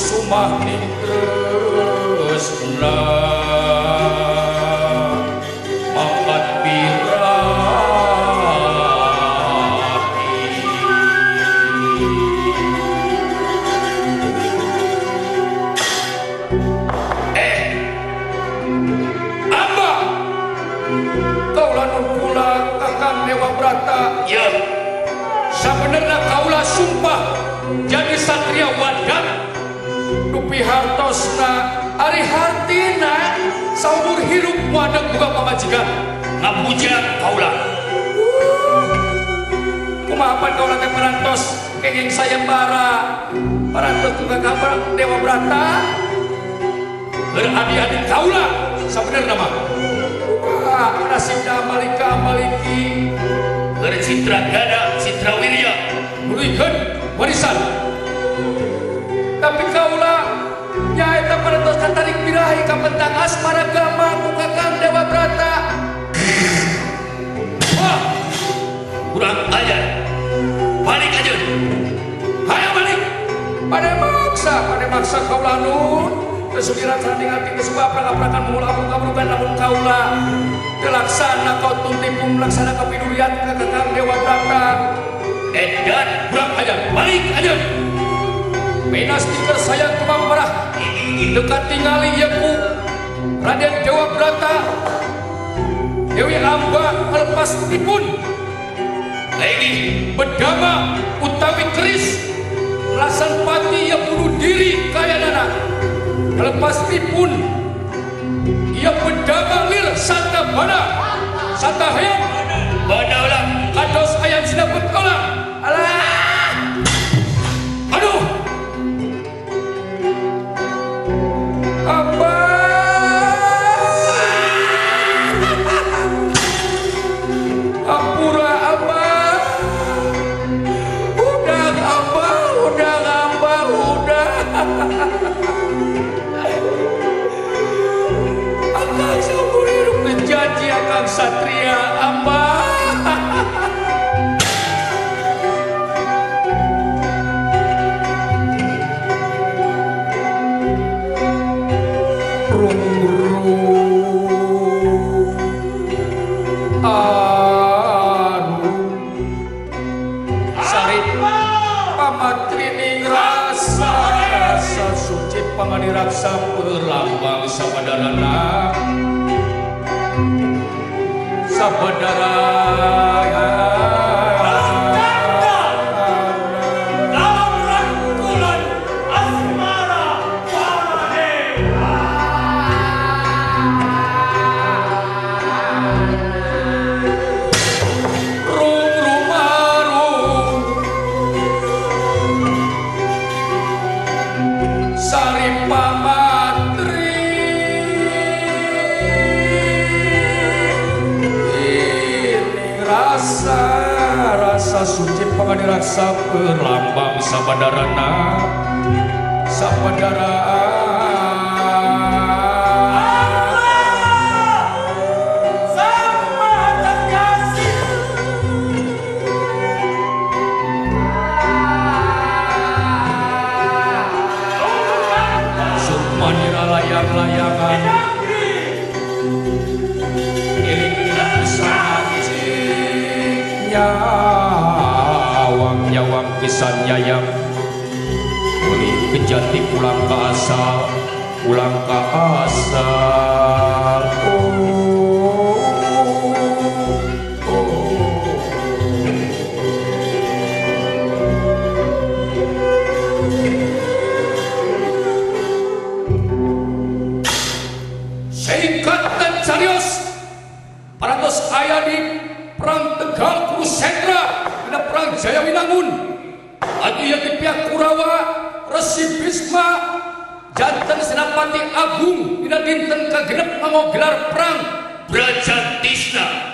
Kusumah ning tresna mangkat birahi. Amba kaula nun kula Kakang Dewa Brata. Ya, sabenerna kaula sumpah jadi satria wadat dupi hartosna ari hartina saumur hirup wadeg buka pamajikan ngapuja kaula. Kumaha pan kaula teh parantos kenging sayembara parantos ku Kakang Dewa Brata beradi-adi kaula sabenerna mah nasibna malika maliki bercitra gada citra wirya nuluykeun warisan. Tapi kaula nyaeta parantos katarik birahi kapentang asmara gama ku Kakang Dewa Brata. Wah, kurang ajar. Balik aja. Hayang balik. Pada maksa kaula nun kesuliran sanding ati kesebab prakaprakan mula-mula lamun kaula telaksana kau tuntipung laksana kapidurian ka Kakang Dewa Brata. Edan kurang ajar. Balik aja. Penas tiker sayang kemamparah dekat tingali yeku Raden Dewa Brata Dewi Amba lepas tipun lagi bedama utawi keris lasan pati yang bunuh diri kayanana lepas tipun ia bedama lir santa bana santa hayam bana ulah kados ayam sinaput olah alah. Aduh, Abah, Apura Abah, udah Abah, udah Abah, udah. Akang seumur hidup menjanji Akang Satria Abah. Panganiraksa perlambang sabadarana sabadara dalam rangkulan asmara para rum rumarum sari pamatri ini rasa rasa suci panganiraksa perlambang sabadarana sabadara. Layang-layangan iling-iling pisan nyawang nyawang pisan nyayang uli kejati pulang ke asal pulang ke asal. Oh, oh, oh. Singkatan carios parantos aya di perang Tegal Kurusetra dina perang Jayawinangun anu ieu di pihak Kurawa Resi Bisma janten Senapati Agung dina dinten kagenep nganggo gelar perang Brajatisna.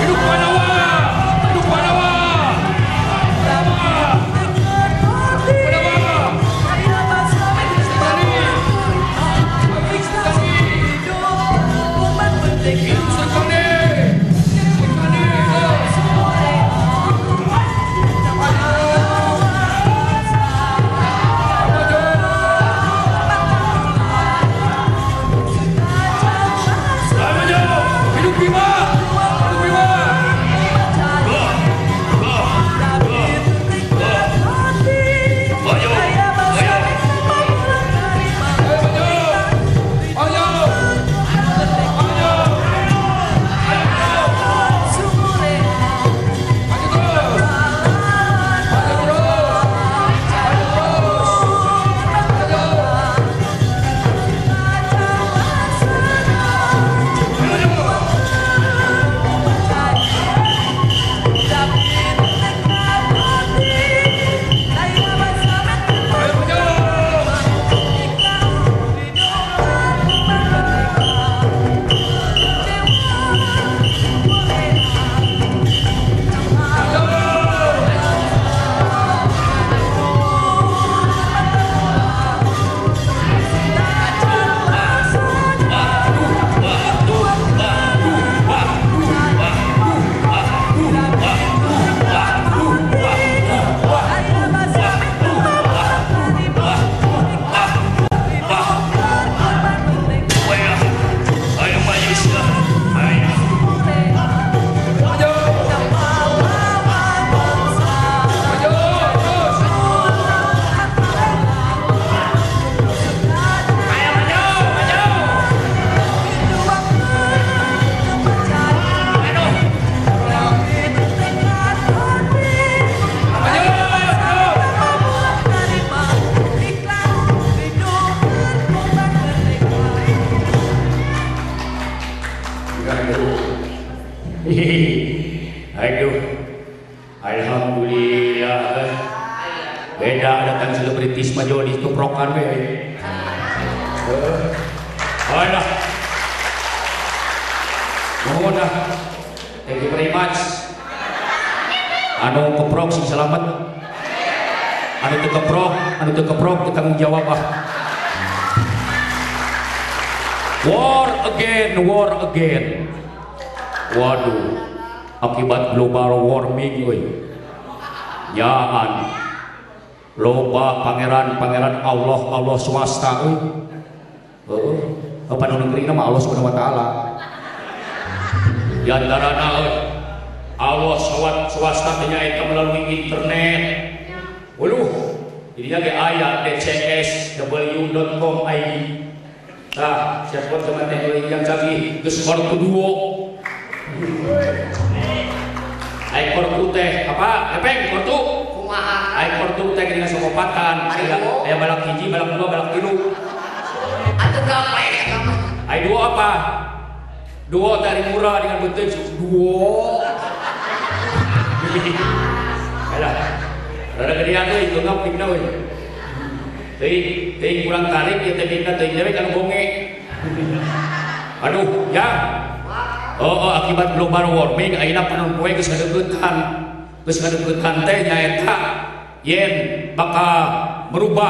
Hidup Pandawa! Hidup Pandawa! anu selebritis mah jauh dituprokan we. Alah. Nuhun ah. Thank you very much. Anu keprok sing selamat. Anu teu keprok tanggung jawab ah. War again, war again. Waduh, akibat global warming euy. Jangan loba pangeran-pangeran Allah Allah swasta euy. Heeh, apa nu negeri mah Allah Subhanahu wa taala. Di antarana euy, Allah swasta teh nyaeta melalui internet. Waduh, jadinya ge aya dcsw.com.id. Tah, siapa zaman teknologi yang canggih geus kartu duo. Ai kartu teh apa? Epeng kartu. Kumaha? Ai kartu teh geuning sokopatan. Aya balak hiji, balak dua, balak tilu. Atuh gampang eta mah. Ai duo apa? Duo teh murah dengan bentuk duo. Alah. Rada gedean euy, geungap dikna euy. Teuing, teuing kurang tarik ieu teh dikna teuing dewe kan bonge. Aduh, ya. Oh, akibat global warming ayeuna panon poe geus kadeuketan. Geus kadeuketan teh nyaeta yen bakal merubah